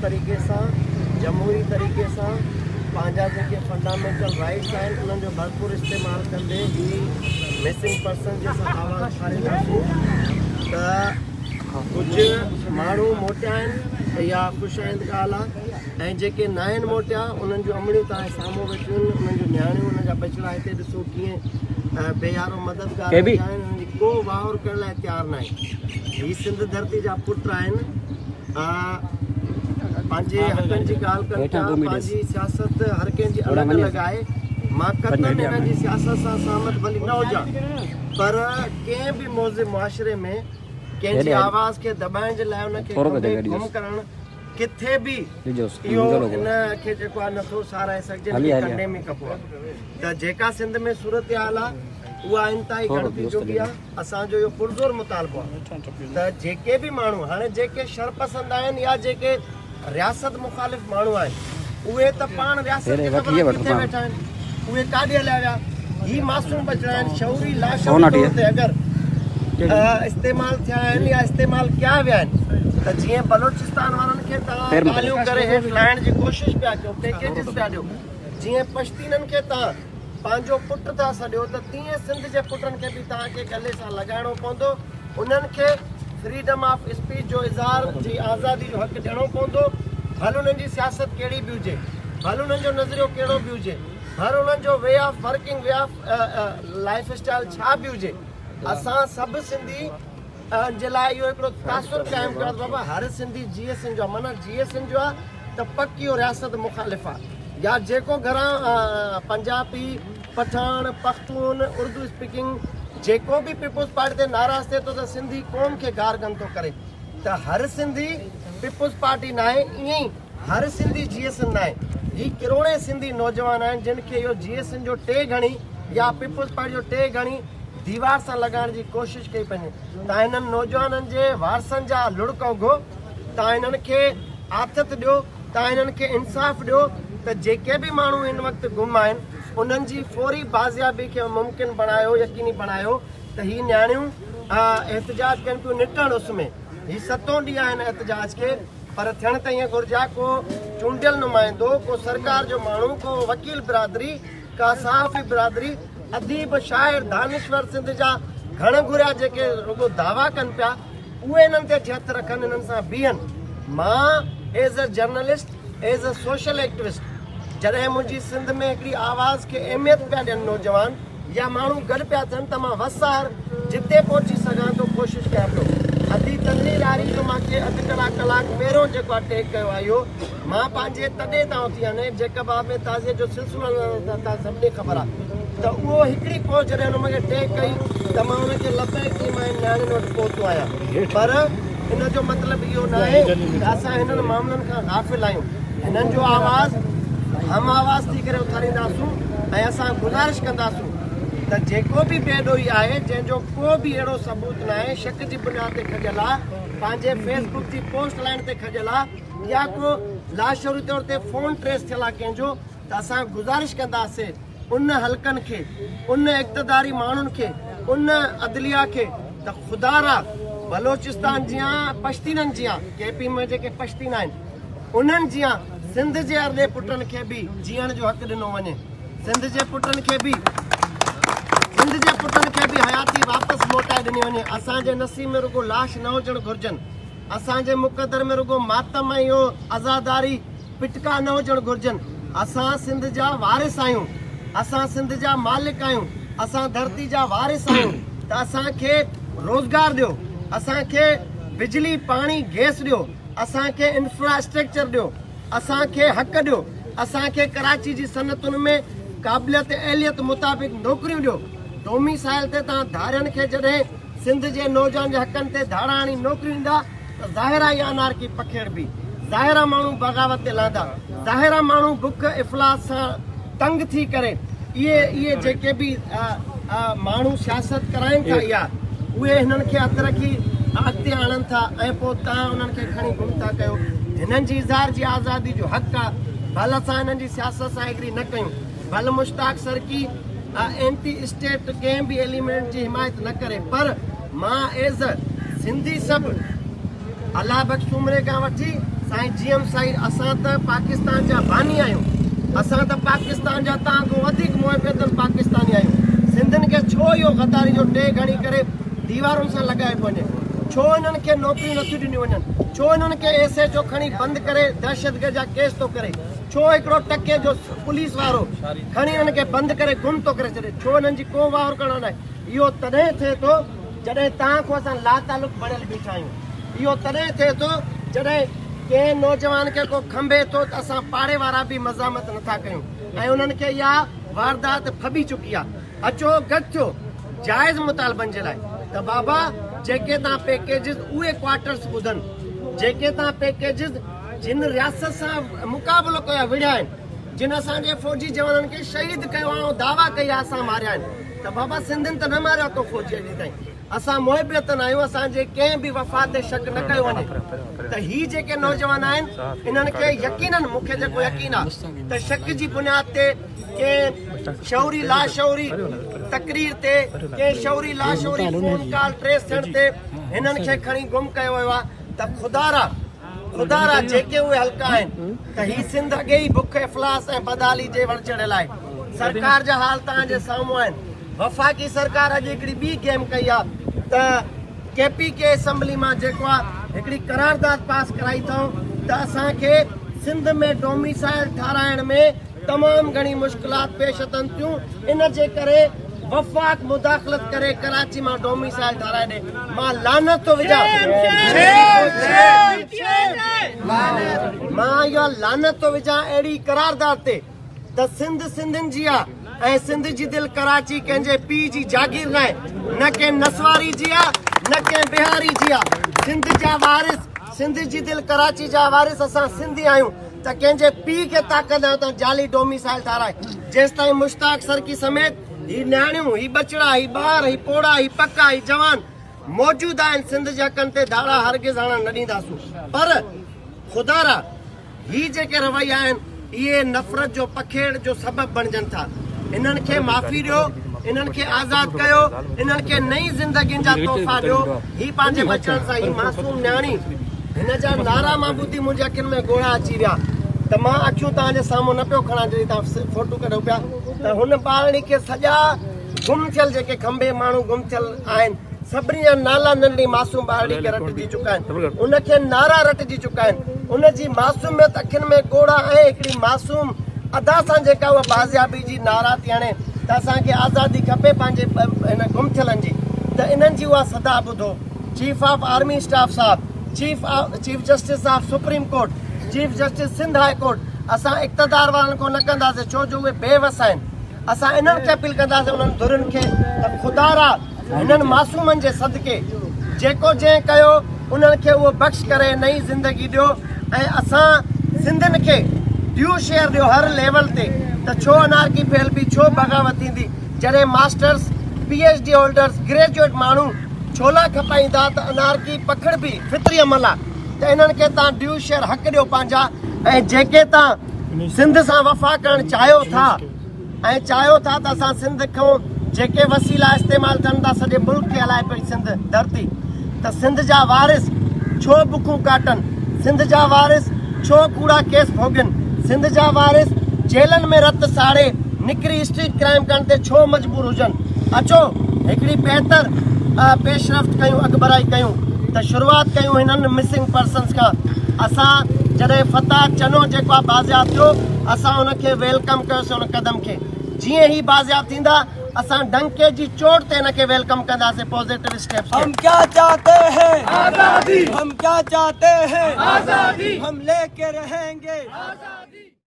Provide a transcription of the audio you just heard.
طريقي سان جمهوري طريقي سان پنهنجا جيڪي فنڊامينٽل رائٽس آهن انهن جو ڀرپور استعمال ڪندي هي مسنگ پرسن جي اسان آواز اٿارينداسون ته ڪجهه ماڻهو موٽيا آهن ته اها خوش آئند ڳالهه آهي ۽ جيڪي ناهن موٽيا انهن جون امڙيون توهان جي سامهون ويٺيون آهن انهن جون نياڻيون انهن جا ٻچڙا هتي ڏسو ڪيئن بي يارو مددگار ويٺا آهن انهن جي ڪو واهر ڪرڻ لاء تيار ناهي هي سنڌ ڌرتي جا پٽ آهن پنهنجي حقن جي ڳالهه ڪن پيا پنهنجي سياست هر ڪنهن جي الڳ الڳ آهي مان قطعن انهن جي سياست سان سهمت ڀلي نه هجان پر ڪنهن به مهذب معاشري ۾ ڪنهن جي آواز کي دٻائڻ جي لاء ان کي کنڀي گم ڪرڻ ڪٿي به اهو ان کي جيڪو آهي نٿو ساراهي سگهجي نه ڪنڊيم ئي ڪبو آهي ته جيڪا سنڌ ۾ صورتحال آهي اها انتهائي ڳڻتي جوڳي آهي اسان جو اهو پرزور مطالبو آهي ته جيڪي به ماڻهو هاڻي جيڪي شرپسند آهن يا جيڪي رياست مخالف ماڻهو آهن اهي ته پاڻ رياست کي خبر آهي ڪٿي ويٺا آهن اهي ڪاڏي هليا ويا هي معصوم ٻچڙا آهن شعوري لاشعوري طور تي اگر استعمال ٿيا آهن يا استعمال ڪيا ويا آهن ته جيئن بلوچستان وارن کي توهان ڳالهيون ڪري هيٺ لاهڻ جي ڪوشش پيا ڪيو پيڪيجز پيا ڏيو جيئن پشتينن کي توهان پنهنجو پٽ ٿا سڏيو ته تيئن سنڌ جي پٽن کي به توهان کي ڳلي سان لڳائڻو پوندو انهن کي فريڊم آف اسپيچ جو اظهار جي آزادي جو حق ڏيڻو پوندو ڀل انهن جي سياست ڪهڙي به هجي ڀل انهن جو نظريو ڪهڙو به هجي ڀل انهن جو way of working way of life style ڇا به هجي اسان سڀ سنڌي جي لاء اهو هڪڙو تاثر قائم ڪيو آهي بابا هر سنڌي جيئي سنڌ جو آهي معنيٰ جيئي سنڌ جو آهي ته پڪ اهو رياست مخالف آهي يا جيڪو گهران پنجابي پٺاڻ پختون اردو اسپيڪنگ جيڪو به پيپلز پارٽي تي ناراض ٿئي ٿو ته سنڌي قوم کي گارگند ٿو ڪري ته هر سنڌي پيپلز پارٽي ناهي ائين ئي هر سنڌي جيئي سنڌ ناهي هي ڪروڙين سنڌي نوجوان آهن جن کي اهو جيئي سنڌ جو ٽيگ هڻي يا پيپلز پارٽي جو ٽيگ هڻي ديوار سان لڳائڻ جي ڪوشش ڪئي پئي وڃي تان هنن نوجوانن جي وارثن جا لڙڪ اگهو تان هنن کي آٿت ڏيو تان هنن کي انصاف ڏيو ته جيڪي به ماڻهو هن وقت گم آهن انهن جي فوري بازيابي کي ممڪن بڻايو يقيني بڻايو ته هي نياڻيون احتجاج ڪن پيون نٽهڻ اس ۾ هي ستون ڏينهن آهي هن احتجاج کي پر ٿيڻ ته ائين گهرجي ها ڪو چونڊيل نمائندو ڪو سرڪار جو ماڻهو ڪو وڪيل برادري ڪا صحافي برادري اديب شاعر دانشور سنڌ جا گهڻ گهريا جيڪي رڳو دعويٰ ڪن پيا اهي انهن تي اچي هٿ رکن انهن سان بيهن مان as a journalist as a social activist جڏهن منهنجي سنڌ ۾ هڪڙي آواز کي اهميت پيا ڏين نوجوان يا ماڻهو گڏ پيا ٿين ته مان وس آهر جتي پهچي سگهان ٿو ڪوشش ڪيان پيو ادي تنوير آريجو مان کي اڌ ڪلاڪ ڪلاڪ پهريون جيڪو آهي ٽيگ ڪيو آهي اهو مان پنهنجي تڏي تان اٿي آهيان جيڪب آباد ۾ تعزيت جو سلسلو هلندو آهي تان سڀني خبر آهي ته اهو هڪڙي پوسٽ جڏهن هن مون کي ٽيگ ڪئي ته مان ان کي لبيڪ چئي مان هن نياڻين وٽ پهتو آهيان پر ان جو مطلب اهو ناهي ته اسان هنن معاملن کان غافل آهيون هنن جو آواز هم آواز ٿي ڪري اٿارينداسون ۽ اسان گذارش ڪنداسون ته جيڪو به بي ڏوهي آهي جنهن جو ڪو به اهڙو ثبوت ناهي شڪ جي بنياد تي کڄيل آهي پنهنجي فيس بڪ جي پوسٽ لائڻ تي کڄيل آهي يا ڪو لاشعوري طور تي فون ٽريس ٿيل آهي ڪنهن جو ته اسان گذارش ڪنداسين ان حلقن کي، ان اقتداري ماڻهن کي، ان عدليه کي ته خدارا بلوچستان جيان پشتينن جيان ڪي پي ۾ جيڪي پشتين آهن انهن جيان سنڌ جي ارڏي پٽن کي به جيئڻ جو حق ڏنو وڃي سنڌ جي پٽن کي به سنڌ جي پٽن کي به حياتي واپس موٽائي ڏني وڃي اسان جي نصيب ۾ رڳو لاش نه هجڻ گهرجن اسان جي مقدر ۾ رڳو ماتم ۽ اهو عزاداري پٽڪا نه هجڻ گهرجن. اسان سنڌ جا وارث آهيون. اسان سنڌ جا مالڪ آهيون. اسان ڌرتي جا وارث آهيون ته اسان کي روزگار ڏيو. اسان کي بجلي، پاڻي، گئس ڏيو. اسان کي انفراسٽرڪچر ڏيو. اسان کي حق ڏيو. اسان کي ڪراچي جي صنعتن ۾ قابليت اهليت مطابق نوڪريون ڏيو. ڊوميسائل تي توهان ڌارين کي جڏهن سنڌ جي نوجوان جي حقن تي ڌاڙا هڻي نوڪريون ڏيندا ته ظاهر آ اها انارڪي پکيڙبي، ظاهر آ ماڻهو بغاوت تي لهندا، ظاهر آ ماڻهو بک افلاس سان تنگ ٿي ڪري اهي اهي جيڪي به ماڻهو سياست ڪرائين ٿا اها اهي هنن کي هٿ رکي اڳتي آڻن ٿا ۽ پوء توهان انهن کي کڻي گم ٿا ڪيو. هنن جي اظهار جي آزادي جو حق آ، ڀل اسان هنن جي سياست سان ايگري نه ڪيون، ڀل مشتاق سرڪي اينٽي اسٽيٽ ڪنهن به ايليمينٽ جي حمايت نه ڪري پر مان ايز سنڌي سڀ الله بخش سومري کان وٺي سائين جي ايم سائين اسان ته پاڪستان جا باني آهيون، اسان ته پاڪستان جا توهان کان وڌيڪ محب وطن پاڪستاني آهيون، سنڌين کي ڇو اهو غداري جو ٽيگ هڻي ڪري ديوارن سان لڳايو پيو وڃي؟ ڇو انهن کي نوڪريون نٿيون ڏنيون وڃن؟ ڇو انهن کي ايس ايڇ او کڻي بند ڪري دهشتگرد جا ڪيس ٿو ڪري؟ ڇو هڪڙو ٽڪي جو پوليس وارو کڻي انهن کي بند ڪري گم ٿو ڪري ڇڏي؟ ڇو انهن جي ڪو واهر ڪرڻ ناهي؟ اهو تڏهن ٿئي ٿو جڏهن توهان کان اسان لاتعلق بڻيل بيٺا آهيون. اهو تڏهن ٿئي ٿو جڏهن ڪنهن نوجوان کي ڪو کنڀي ٿو ته اسان پاڙي وارا به مزاحمت نٿا ڪيون ۽ انهن کي اها واردات ڦٻي چڪي آهي. اچو گڏ ٿيو جائز مطالبن جي لاء ته بابا جيڪي توهان پيڪيجز اهي ڪوارٽرز ٻڌن، جيڪي توهان پيڪيجز جن رياست سان مقابلو ڪيو آهي، وڙهيا آهن، جن اسان جي فوجي جوانن کي شهيد ڪيو آهي ۽ دعويٰ ڪئي آهي اسان ماريا آهن ته بابا سنڌين ته نه ماريو آهي ڪو فوجي اڄ تائين. اسان محب وطن آهيون، اسان جي ڪنهن به وفا تي شڪ نه ڪيو وڃي ته هي جيڪي نوجوان آهن انهن کي يقينن مون کي جيڪو يقين آهي ته شڪ جي بنياد تي ڪنهن شعوري لاشعوري تقرير تي ڪنهن شعوري لاشعوري فون ڪال ٽريس ٿيڻ تي هنن کي کڻي گم ڪيو ويو آهي ته خدارا خدارا جيڪي اهي حلقا آهن ته هي سنڌ اڳي ئي بک افلاس ۽ بدحالي جي ور چڙهيل آهي سرڪار جا حال توهان جي سامهون آهن وفاقي سرڪار اڄ هڪڙي ٻي گيم ڪئي آهي ته ڪي پي ڪي اسيمبلي مان جيڪو آهي هڪڙي قرارداد پاس ڪرائي اٿئون ته اسان کي سنڌ ۾ ڊوميسائل ٺاراهڻ ۾ تمام گهڻي مشڪلات پيش اچن ٿيون ان جي ڪري وفاق مداخلت ڪري ڪراچي مان ڊوميسائل ٺاراهي ڏي. مان لعنت ٿو وجهان، مان اها لعنت ٿو وجهان اهڙي قرارداد تي ته سنڌ سنڌين جي آ ۽ سنڌ جي دل ڪراچي ڪنهن جي پيء جي جاگير ناهي، نه ڪنهن نسواري جي آ نه ڪنهن بهاري جي آ. سنڌ جا وارث، سنڌ جي دل ڪراچي جا وارث اسان سنڌي آهيون ته ڪنهن جي پيء کي طاقت ناهي اتان جعلي ڊوميسائل ٺاراهي. جيستائين مشتاق سرڪي سميت هي نياڻيون، هي ٻچڙا، هي ٻار، هي پوڙها، هي پڪا، هي جوان موجود آهن سنڌ جي حقن تي ڌاڙا هرگز هڻڻ نه ڏينداسون پر خدارا هي جيڪي رويا آهن اهي نفرت جو پکيڙ جو سبب بڻجن ٿا. انهن کي معافي ڏيو، انهن کي آزاد ڪيو، انهن کي نئين زندگين جا تحفا ڏيو. هي پنهنجي ٻچڙن سان هي معصوم نياڻي هن جا نعرا مان ٻڌي منهنجي اکين ۾ ڳوڙها اچي ويا ته مان اکيون توهان جي سامهون نه پيو کڻان جڏهن توهان فوٽو ڪڍو پيا ته هن ٻارڙي کي سڄا گم ٿيل جيڪي کنڀي ماڻهو گم ٿيل آهن سڀني جا نالا ننڍڙي معصوم ٻارڙي کي رٽجي چڪا آهن، ان کي نعرا رٽجي چڪا آهن، ان جي معصوميت اکين ۾ ڳوڙها ۽ هڪڙي معصوم ادا سان جيڪا اها بازيابي جي نعرا ٿي هڻي ته اسان کي آزادي کپي پنهنجي هن گم ٿيلن جي ته انهن جي اها صدا ٻڌو. چيف آف آرمي اسٽاف صاحب، chief justice of supreme court, chief justice Sindh high court اسان اقتدار وارن کان نه ڪنداسين ڇو جو اهي بي وس آهن. اسان انهن کي اپيل ڪنداسين انهن ڌرين کي ته خدارا هنن معصومن جي صدقي جيڪو جنهن ڪيو انهن کي اهو بخش ڪري نئين زندگي ڏيو ۽ اسان سنڌين کي ڊيو شيئر ڏيو هر ليول تي ته ڇو انارڪي ڦهلبي ڇو بغاوت ٿيندي جڏهن masters P H D holders graduate ماڻهو ڇولا کپائيندا ته انارڪي پکڙبي فطري عمل آ ته انهن کي تان ڊيو شيئر حق ڏيو پنهنجا ۽ جيڪي تان سنڌ سان وفا ڪرڻ چاهيو ٿا ۽ چاهيو ٿا ته اسان سنڌ کان جيڪي وسيلا استعمال ٿين ٿا سڄي ملڪ کي هلائي پئي سنڌ ڌرتي ته سنڌ جا وارث ڇو بکون ڪاٽن، سنڌ جا وارث ڇو ڪوڙا ڪيس ڀوڳين، سنڌ جا وارث جيلن ۾ رت ساڙي نڪري اسٽريٽ ڪرائيم ڪرڻ تي ڇو مجبور هجن. اچو هڪڙي بهتر پيش رفت ڪيون اڳڀرائي ڪيون ته شروعات ڪيون هنن مسنگ پرسنز کان. اسان جڏهن فتاح چنو جيڪو آهي بازياب ٿيو اسان ان کي welcome ڪيوسين ان قدم کي جيئن هي بازياب ٿيندا اسان ڊنڪي جي چوٽ تي هن کي welcome ڪنداسين پازيٽو اسٽيپس کي. هم ڪيا چاهتي هين آزادي هم ڪيا چاهتي هين آزادي هم ليڪي رهينگي آزادي.